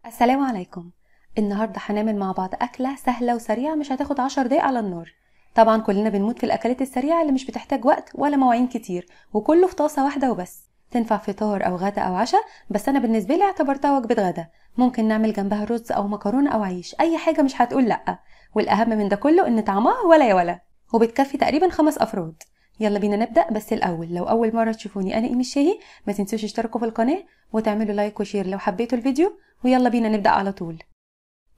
السلام عليكم. النهارده هنعمل مع بعض اكله سهلة وسريعة مش هتاخد 10 دقايق على النار. طبعا كلنا بنموت في الاكلات السريعة اللي مش بتحتاج وقت ولا مواعين كتير، وكله في طاسه واحدة وبس. تنفع فطار او غدا او عشاء، بس انا بالنسبة لي اعتبرتها وجبة غدا. ممكن نعمل جنبها رز او مكرونه او عيش، اي حاجة مش هتقول لا. والاهم من ده كله ان طعمها ولا يا ولا، وبتكفي تقريبا 5 افراد. يلا بينا نبدا. بس الاول لو اول مرة تشوفوني انا ايمي الشاهي، ما تنسوش تشتركوا في القناة وتعملوا like و share لو حبيتوا الفيديو. ويلا بينا نبدا على طول.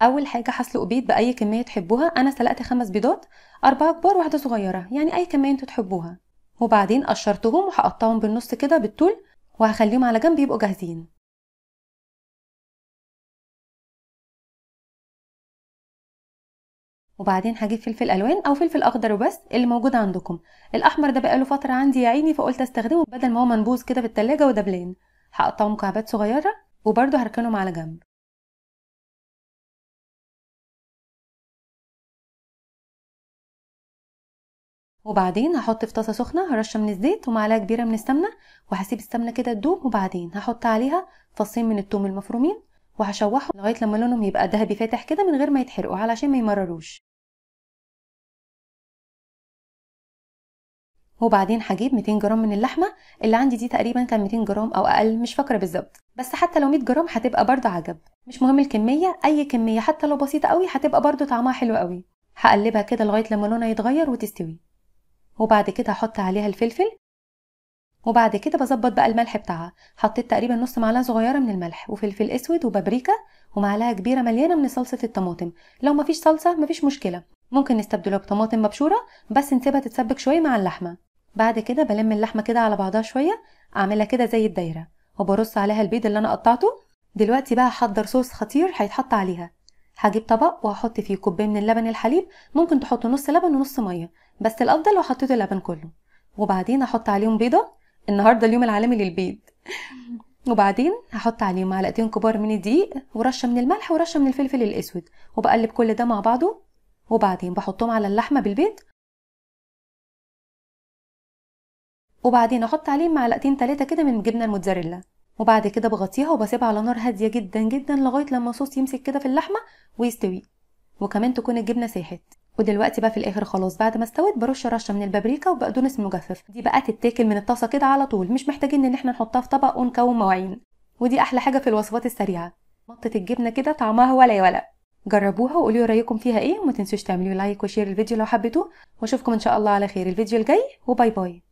اول حاجة هسلق بيض باي كمية تحبوها. انا سلقت 5 بيضات، 4 كبار وواحدة صغيرة، يعني اي كمية انتوا تحبوها. وبعدين قشرتهم وهقطعهم بالنص كده بالطول، وهخليهم على جنب يبقوا جاهزين. وبعدين هجيب فلفل الوان او فلفل اخضر وبس اللي موجود عندكم. الاحمر ده بقاله فترة عندي يا عيني، فقلت استخدمه بدل ما هو منبوذ كده في التلاجة ودبلان. هقطعه مكعبات صغيرة وبرده هركنهم على جنب. وبعدين هحط في طاسه سخنة رشه من الزيت ومعلقة كبيرة من السمنة، وهسيب السمنة كده تدوب. وبعدين هحط عليها فصين من الثوم المفرومين، وهشوحهم لغاية لما لونهم يبقى ذهبي فاتح كده من غير ما يتحرقوا علشان ما يمرروش. وبعدين هجيب 200 جرام من اللحمة اللي عندي دي، تقريبا كان 200 جرام او اقل مش فاكره بالظبط، بس حتى لو 100 جرام هتبقى برده عجب. مش مهم الكمية، اي كمية حتى لو بسيطة قوي هتبقى برده طعمها حلو قوي. هقلبها كده لغاية لما لونها يتغير وتستوي. وبعد كده هحط عليها الفلفل، وبعد كده بظبط بقى الملح بتاعها. حطيت تقريبا نص معلقه صغيرة من الملح وفلفل اسود وبابريكا ومعلقة كبيرة مليانة من صلصه الطماطم. لو مفيش صلصه مفيش مشكلة، ممكن نستبدلها بطماطم مبشوره، بس نسيبها تتسبك شوية مع اللحمة. بعد كده بلم اللحمة كده على بعضها شوية، اعملها كده زي الدايرة، وبرص عليها البيض اللي انا قطعته. دلوقتي بقى هحضر صوص خطير هيتحط عليها. هجيب طبق وهحط فيه كوباية من اللبن الحليب، ممكن تحطوا نص لبن ونص مية، بس الافضل لو حطيتوا اللبن كله. وبعدين هحط عليهم بيضة، النهارده اليوم العالمي للبيض. وبعدين هحط عليهم معلقتين كبار من الدقيق ورشه من الملح ورشه من الفلفل الاسود، وبقلب كل ده مع بعضه. وبعدين بحطهم على اللحمة بالبيض، وبعدين احط عليهم معلقتين 3 كده من جبنه الموتزاريلا. وبعد كده بغطيها وبسيبها على نار هادية جدا جدا لغاية لما الصوص يمسك كده في اللحمة ويستوي، وكمان تكون الجبنة ساحت. ودلوقتي بقى في الاخر خلاص بعد ما استوت برش رشه من البابريكا وبقدونس مجفف. دي بقى تتاكل من الطاسه كده على طول، مش محتاجين ان احنا نحطها في طبق ونكون مواعين. ودي احلى حاجة في الوصفات السريعة، مطه الجبنة كده طعمها ولا يا ولا. جربوها وقولوا رايكم فيها ايه، وما تنسوش تعملوا like و share الفيديو لو حبيتوه. واشوفكم ان شاء الله على خير الفيديو الجاي، و bye bye.